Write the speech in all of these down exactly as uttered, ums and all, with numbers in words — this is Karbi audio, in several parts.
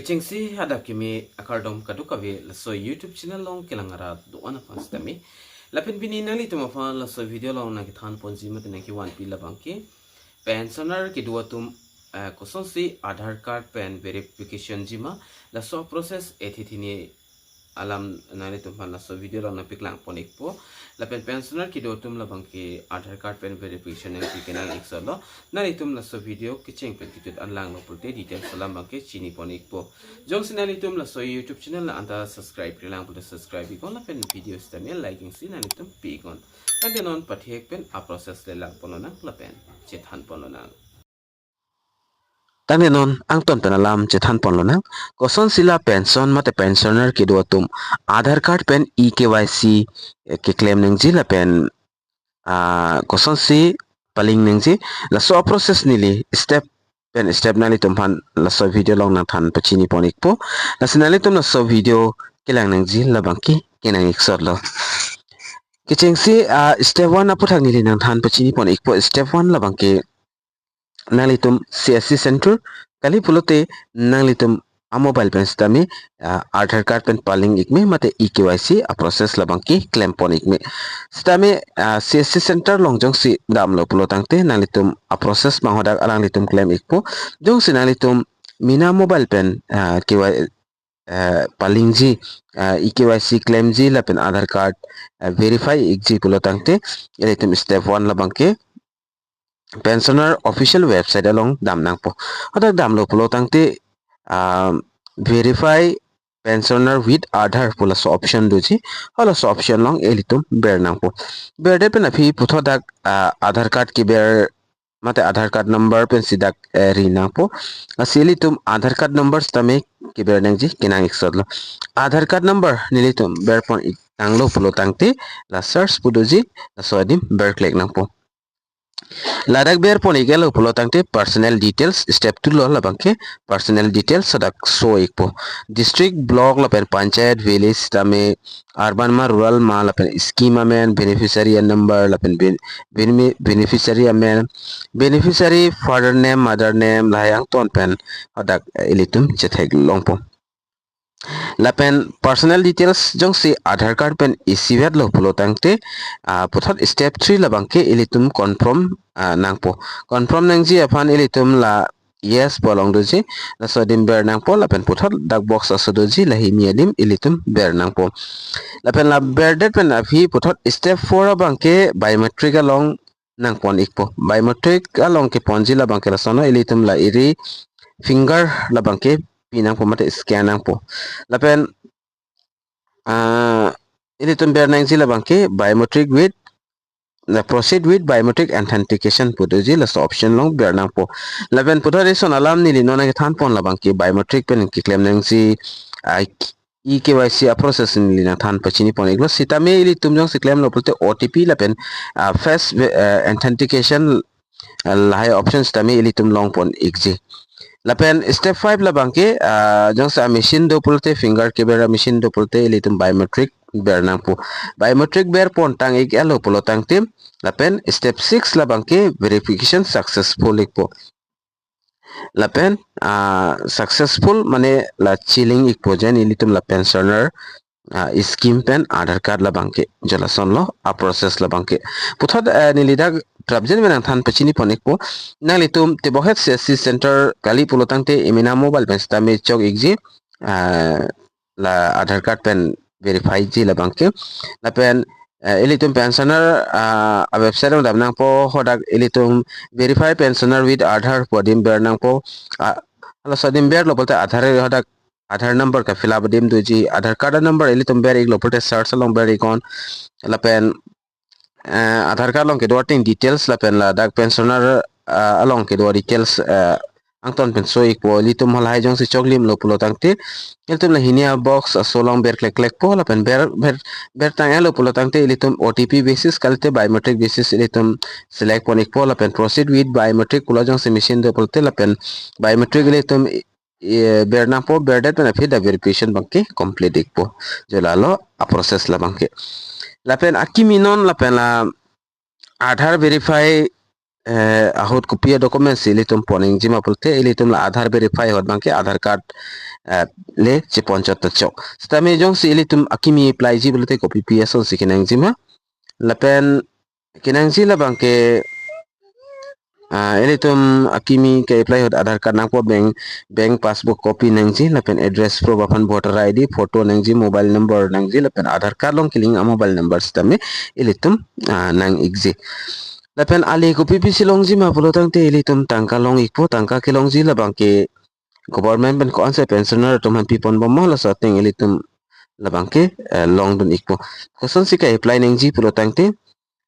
Chengsi hadak kimi akardom kadokave laso YouTube channel along kelang arat do-an aphan sitame. Lapen pini nanglitum aphan laso video along nangkethan ponji mate nangkevanpi labangke pensioner kedo atum, eh, kosonsi Aadhaar card pen verification jima, laso process ethe thini alam nanglitum aphan laso video along nangpeklang pon ikpo. Lapen pensioner kedo atum labangke Aadhaar card pen verification nangpi kenang iksotlo. Nanglitum laso video kecheng pen kejut an langlo pulote details alam abangke chini pon ikpo. Jongsi nanglitum laso YouTube channel la-anta subscribe-re lang pulote subscribe iknon lapen video sitame like-ing si nanglitum pi iknon. Tangte non pathek pen a-process le lang pon lonang lapen chethan pon lonang. Tangte non angton pen alam chethan pon lonang. Kosonsi la pension mate pensioner kedo atum Aadhaar card pen e-KYC, eh, keklem nangji lapen, ah, kosonsi pa-link nangji, laso a-process neli step pen step nanglitum aphan laso video along nangthan pachini pon ikpo. Lasi nanglitum laso video kelang nangji labangke kenang iksotlo. Kechengsi, ah, step one aputhak neli nangthan pachini pon ikpo. Step one labangke nanglitum C S C center kali pulote nanglitum a-mobile pen sitame, ah, Aadhaar card pen pa-link ikme mate e-KYC a-process labangke klem pon ikme. Sitame, ah, C S C center along jongsi damlo pulo tangte nanglitum a-process abang hadak alanglitum klem ikpo. Jongsi nanglitum mena mobile pen, ah, K Y, ah, pa-link ji, ah, e-KYC klemji lapen Aadhaar card, ah, verify ikji pulo tangte ilitum step one labangke pensioner official website along dam nangpo. Hadak damlo pulo tangte, ah, verify pensioner with Aadhaar pu laso option doji. Halaso option along ilitum ber nangpo. Berdet pen aphi puthot dak, ah, Aadhaar card keber mate Aadhaar card number pensi dak, eh, ri nangpo. Lasi ilitum Aadhaar card number sitame keber nangji kenang iksotlo. Aadhaar card number nelitum ber pon ik tanglo pulo tangte la search pu doji, laso adim ber click nangpo. Ladak ber pon iklo pulo tangte personal details step two lo labangke personal details hadak show ikpo. District, block lapen panchayat, village sitame urban ma rural ma lapen scheme amen, beneficiary number lapen ben-, bene-, beneficiary amen, beneficiary father name, mother name lahai angton pen hadak, eh, ilitum chetheklongpo. Lapen personal details jongsi Aadhaar card pen isivetlo pulo tangte, ah, puthot step three labangke ilitum confirm, ah, nangpo. Confirm nangji aphan ilitum la yes pu along doji, laso adim ber nangpo lapen puthot dak box aso doji lahini adim ilitum ber nangpo. Lapen la berdet pen aphi puthot step four abangke biometric along nangpon ikpo. Biometric along keponji labangke lasonlo, ilitum la iri finger labangke pi nangpo mate scan nangpo. Lapen, ah, ilitum ber nangji labangke biometric with, na proceed with biometric authentication pu doji laso option along ber nangpo. Lapen puthot ison alam neli non nangkethan pon labangke biometric pen keklem nangji, ah, e-KYC a-process neli nangthan pachini pon iklo. Sitame ilitum jongsi klemlo pulote O T P lapen, ah, face, eh, authentication, ah, lahai option sitame ilitum long pon ikji. Lapen step five labangke, ah, jongsi a-machine do pulote finger keber a-machine do pulote ilitum biometric ber nangpo. Biometric ber pon tang iklo pulo tangte lapen step six labangke verification successful ikpo. Lapen, ah, successful mane la chi-link ikpo jen ilitum la pensioner, ah, scheme pen Aadhaar card labangke. Jo lasonlo a-process labangke. Puthot, eh, neli dak trapjen pen nangthan pachini pon ikpo. Nanglitum tebokhet C S C center kali pulo tangte emena mobile pen sitame chok ikji, ah, la Aadhaar card pen verify ji labangke. Lapen, eh, ilitum pensioner, ah, a-website along dam nangpo, hadak ilitum verify pensioner with Aadhaar pu adim ber nangpo. Ah, laso adim berlo pulote Aadhaar hadak Aadhaar number ka-fill up adim doji, Aadhaar card number ilitum ber iklo pulote search along ber iknon. Lapen, eh, Aadhaar card along kedo ateng details lapen ladak pensioner, eh, along kedo details, eh, angton pen show ikpo. Ilitum halahai jongsi choklimlo pulo tangte ilitum lahini a-box aso along ber click click po lapen ber, ber, ber tanglo pulo tangte ilitum O T P basis kalite biometric basis ilitum select pon ikpo lapen proceed with biometric pulo jongsi machine do pulote lapen biometric ilitum, eh, ber nangpo, berdet pen aphi dak verification abangke complete ikpo. Jo lalo a-process labangke. Lapen akimi non lapen la Aadhaar verify, eh, ahut kopi a-documents ilitum pon ikji ma pulote ilitum la Aadhaar verify ahut abangke Aadhaar card, eh, le chepon chot ta chok. Sitame jongsi ilitum akimi apply ji pulote kopipi asonsi kenangji ma. Lapen kenangji labangke, ah, ilitum akimi ke-apply ahut Aadhaar card nangpo, bank, bank passbook copy nangji, lapen address proof aphan voter I D, photo nangji, mobile number nangji, lapen Aadhaar card along kelink a-mobile number sitame ilitum, ah, nang-ikji. Lapen ale kopipisi longji ma pulo tangte ilitum tangka long-ikpo, tangka kelongji labangke government pen ko-ansi pensioner atum aphan pipon bom ma, laso ateng ilitum labangke, eh, longdun-ikpo. Kosonsi ke-apply nangji pulo tangte,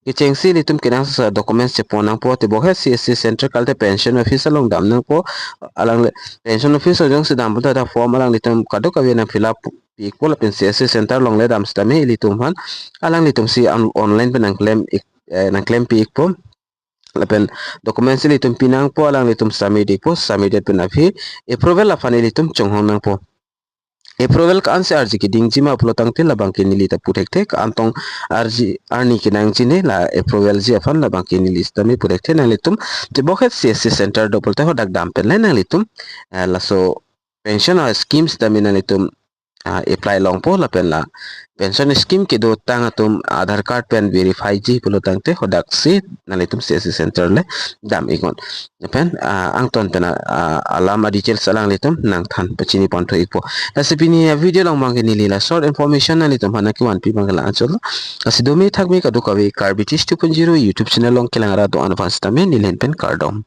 kechengsi ilitum kenangsot documents chepon nangpo, tebok he C S C center kalte pension office along dam nangpo, alangle pension office alongsi dam puta dak form alanglitum kadokave nang fill up pi-ikpo lapen C S C center along le dam sitame ilitum aphan alanglitumsi on-, online pen nangklem-ik, eh, nangklempi-ikpo. Lapen documents ilitum pinangpo, alanglitum submit-ikpo, submit det pen aphi approval aphan ilitum chonghong nangpo. Approval ko-ansi arji kedingji ma pulo tangte labangke neli ta pu thekthe, ko-an tong arji arni kenangji ne la approval ji aphan labangke neli sitame pu thekthe. Nanglitum tebok he C S C center do pulote hadak dam pen le nanglitum, eh, laso pension a-scheme sitame nanglitum, ah, apply longpo lapen la pension scheme kedotang atum Aadhaar card pen verify ji pulo tangte hadaksi nanglitum C S C center le dam-iknon. Lapen, ah, angton pen, ah, alam a-details alanglitum nangthan pachini ponthu-ikpo. Lasi pini a-video along abangke neli la short information nanglitum aphan nangkevanpi abangke la-anchotlo. Lasi dome thakme kadokave Karbi Teach two point zero YouTube channel along kelang ra do-an aphan sitame neli ahin pen kardom.